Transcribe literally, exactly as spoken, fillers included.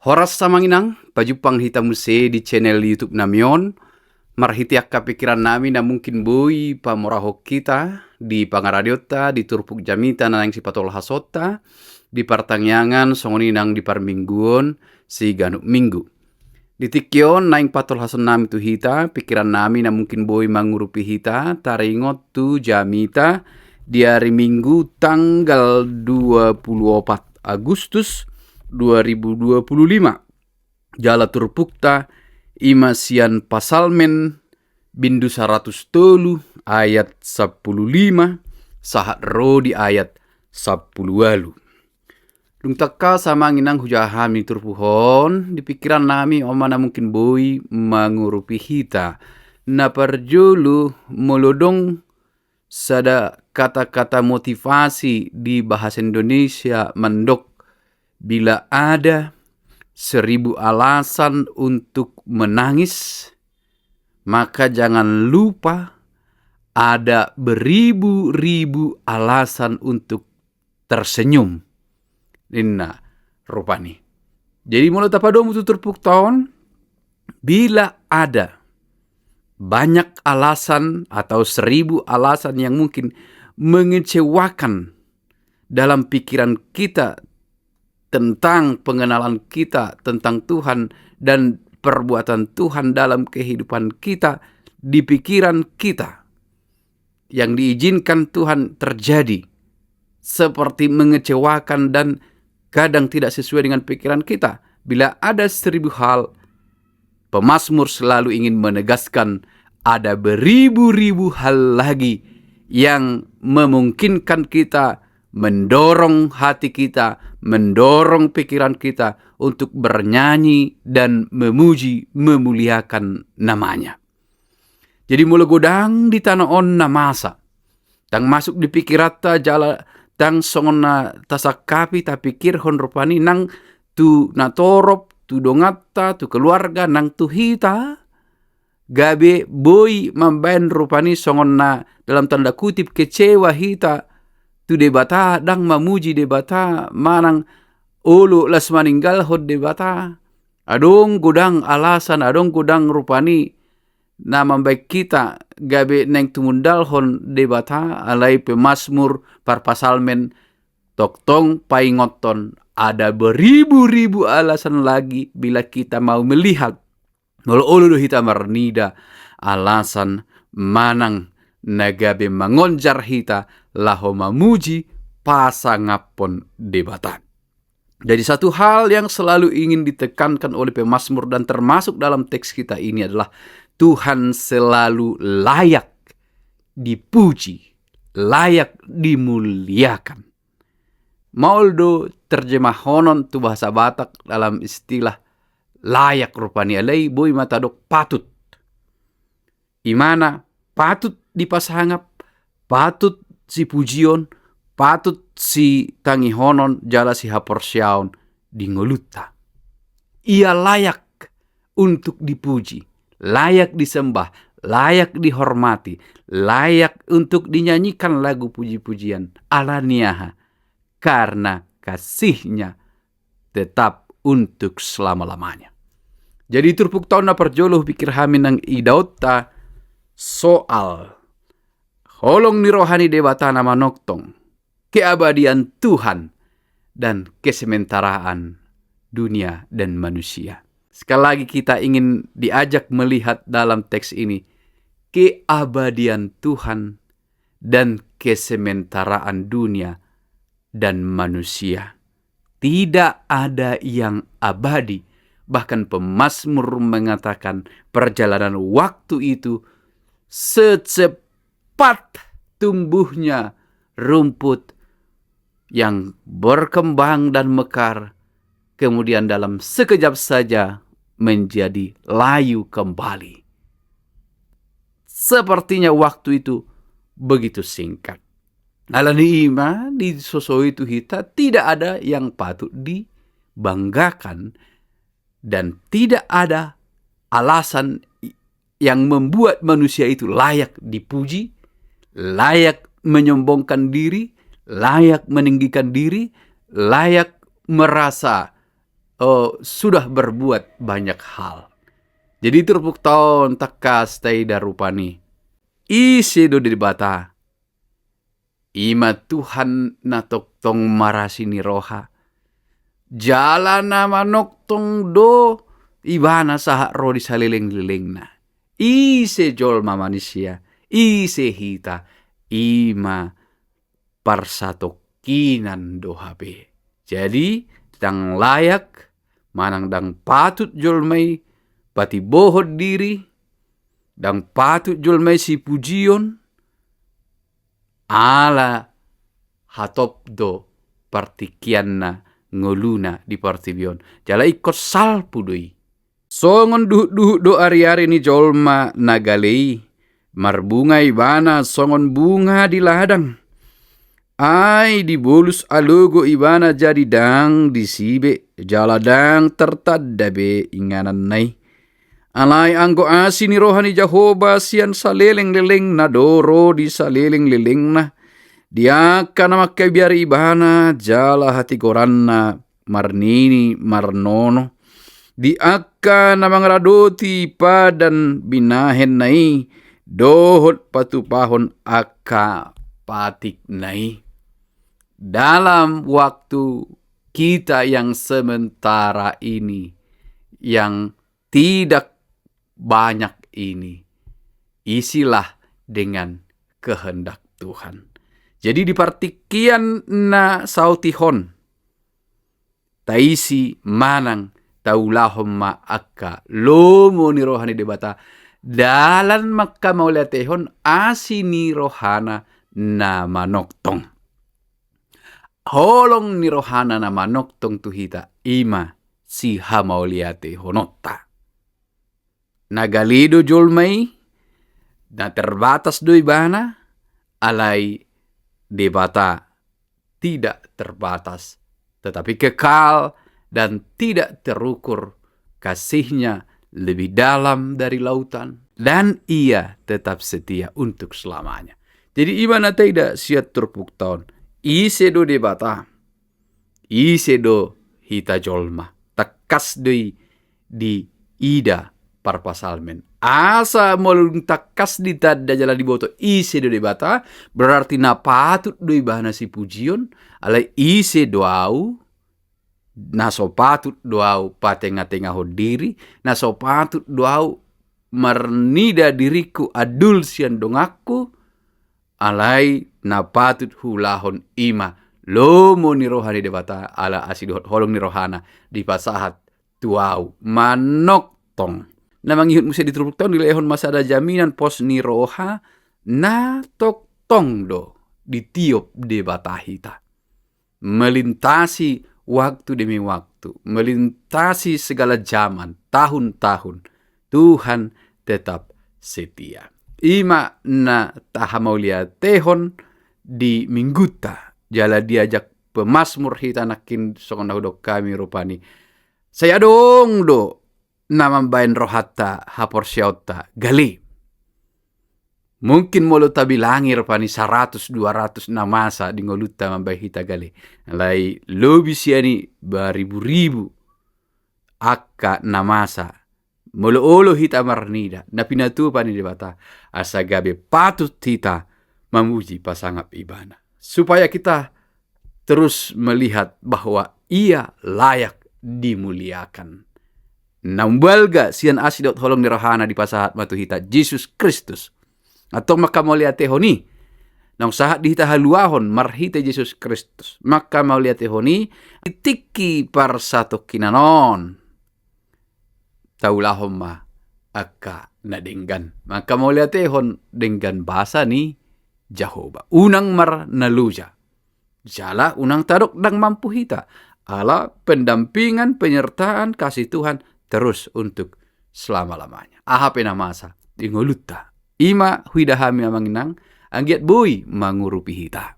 Horas amang inang, pajumpang hita muse di channel YouTube nami on. Marhite angka pikiran nami na mungkin boi pamorahon hita di pangaradeonta di turpuk jamita na naeng sipatolhasonta di partangiangan songon i nang di parmingguon siganup minggu. Di tingki on naeng patolhason nami tu hita pikiran nami na mungkin boi mangurupi hita taringot tu jamita di ari Minggu tanggal dua puluh opat Agustus dua ribu dua puluh lima. Jala turpukta i ma sian Pasalmen bindu saratus tolu ayat sampulu lima sahat ro di ayat sampulu ualu. Dung tangkas amang inang hujaha hami turpuk on, di pikiran nami on ma na mungkin boi mangurupi hita. Na parjolo, molo adong sada kata-kata motivasi di bahasa Indonesia mandok, bila ada seribu alasan untuk menangis, maka jangan lupa ada beribu-ribu alasan untuk tersenyum, ninna rupani. Jadi molo tapadomu tu turpukta on, bila ada banyak alasan atau seribu alasan yang mungkin mengecewakan dalam pikiran kita tentang pengenalan kita tentang Tuhan dan perbuatan Tuhan dalam kehidupan kita, di pikiran kita, yang diizinkan Tuhan terjadi seperti mengecewakan dan kadang tidak sesuai dengan pikiran kita. Bila ada seribu hal, pemazmur selalu ingin menegaskan ada beribu-ribu hal lagi yang memungkinkan kita, mendorong hati kita, mendorong pikiran kita untuk bernyanyi dan memuji, memuliakan nama-Nya. Jadi molo godang di tano on na masa, ndang masuk di pikiranta jala ndang songon na tasangkapi, tapikirhon rupani nang tu natorop, tu donganta, tu keluarga, nang tu hita, gabe boi mambaen rupani songon na dalam tanda kutip kecewa hita tu Debata, ndang mamuji Debata, manang olo las maninggalhon Debata. Adong godang alasan, adong godang rupani na mambaen hita gabe naeng tumundalhon Debata, alai pemazmur, parpasalmen tongtong paingothon, ada beribu-ribu alasan lagi bila kita mau melihat. Molo olo do hita marnida alasan manang na gabe mangonjar hita laho mamuji, pasangaphon Debata. Jadi satu hal yang selalu ingin ditekankan oleh pemazmur dan termasuk dalam teks kita ini adalah Tuhan selalu layak dipuji, layak dimuliakan. Maol do terjemahonon tu bahasa Batak dalam istilah layak rupani, alai boi ma tadok patut. Imana patut dipasangap, patut sipujion, patut sitangihonon jala sihaporseaon di ngolunta. Ia layak untuk dipuji, layak disembah, layak dihormati, layak untuk dinyanyikan lagu puji-pujian. Ala ni aha? Karena kasih-Nya tetap untuk selama-lamanya. Jadi turpukta on na parjolo hupikir hami nang idaonta soal holong ni roha ni Debata na manongtong keabadian Tuhan dan kesementaraan dunia dan manusia. Sekali lagi kita ingin diajak melihat dalam teks ini keabadian Tuhan dan kesementaraan dunia dan manusia. Tidak ada yang abadi. Bahkan pemazmur mengatakan perjalanan waktu itu secepat tumbuhnya rumput yang berkembang dan mekar, kemudian dalam sekejap saja menjadi layu kembali. Sepertinya waktu itu begitu singkat. Ala ni i ma disosoi tu hita, tidak ada yang patut dibanggakan dan tidak ada alasan yang membuat manusia itu layak dipuji, layak menyombongkan diri, layak meninggikan diri, layak merasa oh, sudah berbuat banyak hal. Jadi turpukta on tangkas taida rupani. Ise do Debata? I ma Tuhan na tongtong marasi ni roha. Jala na manongtong do Ibana sahat ro di saleleng-lelengna. Ise jolma manisia, ise hita, i ma parsatongkinan do hape. Jadi, ndang layak, manang ndang patut jolma i patibohon diri, ndang patut jolma i sipujion, ala hatop do partingkianna, ngoluna di portibi on. Jala ingkon salpu do i. Songon duhut-duhut do ari-ari ni jolma na gale i. Marbunga ibana songon bunga di ladang. Ai dibolus alogo ibana jadi ndang disi be, jala ndang tertanda be ingananna i. Alai anggo asi ni roha ni Jahowa sian saleleng-lelengna do ro di saleleng-lelengna. Di angka na mangkabiari ibana jala hatigoranna marnini marnono. Di angka na mangaradoti padan binahenna i, dohot patupahon angka patikna i. Dalam waktu kita yang sementara ini, yang tidak banyak ini, isilah dengan kehendak Tuhan. Jadi di partingkian na sautihon, taisi manang taulahon ma angka lomo ni roha ni Debata, dalan mangkamauliatehon asi ni rohana na manongtong. Holong ni rohana na manongtong tu hita, i ma sihamauliatehononta. Na gale do jolma i, na terbatas do ibana, alai Debata tidak terbatas, tetapi kekal dan tidak terukur, kasihnya lebih dalam dari lautan, dan Ia tetap setia untuk selamanya. Jadi i ma na taida sian turpukta on, ise do Debata, ise do hita jolma. Tangkas do i diida parpsalmen. Asa molo dung tangkas ditanda jala diboto ise do Debata, berarti na patut do ibana sipujion, alai ise do ahu, na so patut do ahu patengatengahon diri, na so patut do ahu marnida diringku andul sian donganku, alai na patut huulahon i ma lomo ni roha ni Debata, ala asi dohot holong ni rohana dipasahat tu ahu manongtong. Na mangihut muse di turpukta on dilehon ma sada jaminan pos ni roha na tongtong do ditiop Debata hita. Melintasi waktu demi waktu, melintasi segala zaman, tahun-tahun, Tuhan tetap setia. I ma na tahamauliatehon di Minggunta, jala diajak pemazmur hita nangkin songon na hudok hami rupani. Sai adong do na mambahen rohanta haporseaonta gale. Mungkin molo tabilangi rupani saratus dua ratus na masa di ngolunta mambahen hita gale. Alai lobi sian i baribu-ribu angka na masa. Molo olo hita marnida, na pinatupa ni Debata, asa gabe patut hita mamuji pasangap Ibana. Supaya kita terus melihat bahwa Ia layak dimuliakan. Na umbalga sian asi dohot holong ni rohana dipasahat ma tu hita Jesus Kristus. Antong mangkamauliatehon i, naung sahat di hita haluaon marhite Jesus Kristus. Mangkamauliatehon i, di tingki parsatongkinan on. Taulahon ma angka na denggan. Mangkamauliatehon denggan basa ni Jahowa. Unang marnaloja. Jala unang tadok ndang mampu hita. Ala pendampingan, penyertaan, kasih Tuhan terus untuk selama-lamanya. Aha pe na masa di ngolunta. I ma huida hami amang inang, anggiat boi mangurupi hita.